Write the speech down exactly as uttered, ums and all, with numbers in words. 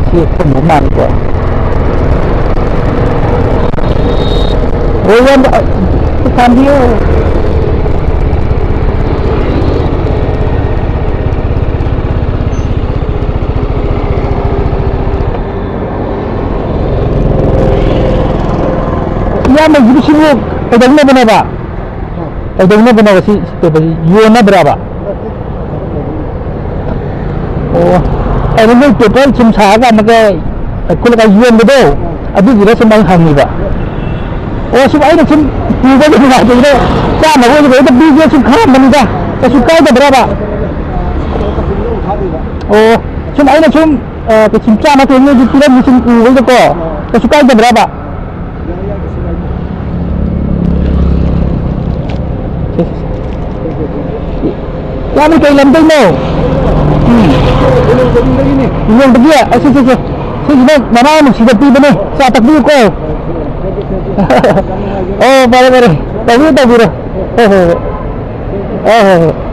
ꯁꯤ ꯐꯪꯕ ꯃꯥꯜꯂꯤꯀꯣ꯫ ꯑꯣ, ꯏꯌꯥꯝꯕ, ꯑ, ꯈꯥꯝꯕꯤꯌꯨ꯫ ꯏꯌꯥꯝꯕ, ꯍꯧꯖꯤꯛꯀꯤꯁꯤꯕꯨ ꯀꯩꯗꯧꯅꯕꯅꯦꯕ? ꯀꯩꯗꯧꯅꯕꯅꯣ ꯁꯤ ꯇꯧꯕꯁꯤ? ꯌꯣꯟꯅꯕ꯭ꯔꯕ? ꯑꯣ, ꯑꯩꯅ ꯅꯣꯏ ꯄꯦꯄꯔ ꯁꯨꯝ ꯁꯥꯔꯀꯥꯟꯗꯒ ꯈꯨꯠꯂꯒ ꯌꯣꯟꯕꯗꯣ, ꯑꯗꯨꯒꯤꯔ ꯁꯨꯝ ꯑꯩ ꯍꯪꯉꯤꯕ꯫ ꯑꯣ, ꯁꯨꯝ ꯑꯩꯅ ꯁꯨꯝ ꯄꯨꯕꯒꯤ ꯅꯨꯡꯉꯥꯏꯇꯗꯅ ꯆꯥꯅꯕ ꯑꯣꯏꯅ ꯍꯦꯛꯇ ꯄꯤꯒꯦ ꯁꯨꯝ ꯈꯜꯂꯝꯕꯅꯤꯗ꯫ ꯀꯩꯁꯨ ꯀꯥꯏꯗꯕ꯭ꯔꯕ? ꯑꯣ, ꯁꯨꯝ ꯑꯩꯅ ꯁꯨꯝ, ꯑ, ꯀꯩꯁꯨ ꯆꯥꯅ ꯊꯛꯅꯕꯁꯨ ꯄꯤꯔꯝꯃꯤ ꯁꯨꯝ ꯎꯕꯗꯀꯣ, ꯀꯩꯁꯨ ꯀꯥꯏꯗꯕ꯭ꯔꯕ? ꯏꯌꯥꯝꯕ ꯀꯩ ꯂꯝꯗꯩꯅꯣ? ꯎꯝ꯫ ꯂꯤꯂꯣꯡꯗꯒꯤ? ꯑꯁ, ꯁꯦ, ꯁꯦ, ꯁꯦ꯫ ꯁꯤꯁꯤꯅ ꯅꯅꯥꯎ ꯅꯨꯡꯁꯤꯗ ꯄꯤꯕꯅꯦ꯫ ꯆꯥ ꯊꯛꯄꯤꯌꯨꯀꯣ꯫ ꯑꯣ, ꯐꯔꯦ, ꯐꯔꯦ꯫ ꯇꯧꯕꯤꯔꯣ, ꯇꯧꯕꯤꯔꯣ꯫ ꯍꯣꯏ, ꯍꯣꯏ, ꯍꯣꯏ꯫ ꯍꯣꯏ, ꯍꯣꯏ, ꯍꯣꯏ꯫